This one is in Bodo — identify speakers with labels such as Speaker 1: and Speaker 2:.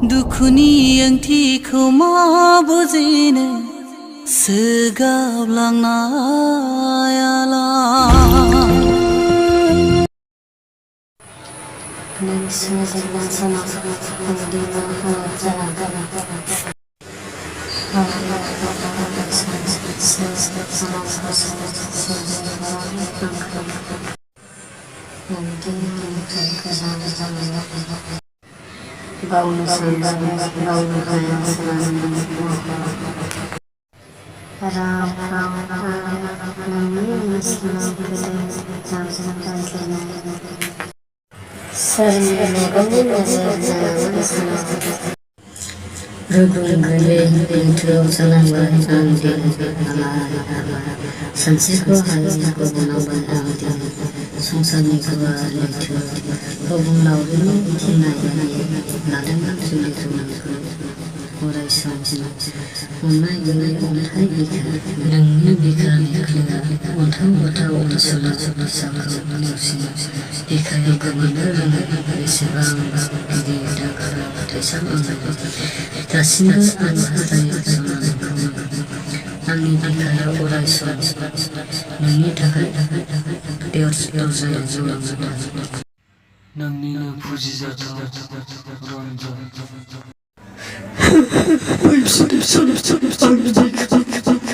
Speaker 1: दुखुनि ओंथिखौ मा बुजिनो सोगाबलांनायाला
Speaker 2: Baunu sanjana, baunu kaya sanjana. Ram ram nami Islam kede sanjana sanjana. Sari logamu nazar zaman sana. Rukun gale itu sanamba andi alai sansiku hari aku menawan andi sungsani kuwa itu hubung lauri tinai ladang sunai Orai sanjana unai gunai ontai bika nangni bika nikla ontau onsula sakau neusi bika yogamana sebang bidi dakara tesang angai Dasimba anhatai sanan Nangni bikaya orai sanjana nangni takai derzaya zulangada
Speaker 3: Nangni na pujizatau ranjau
Speaker 4: Ayıp sanıp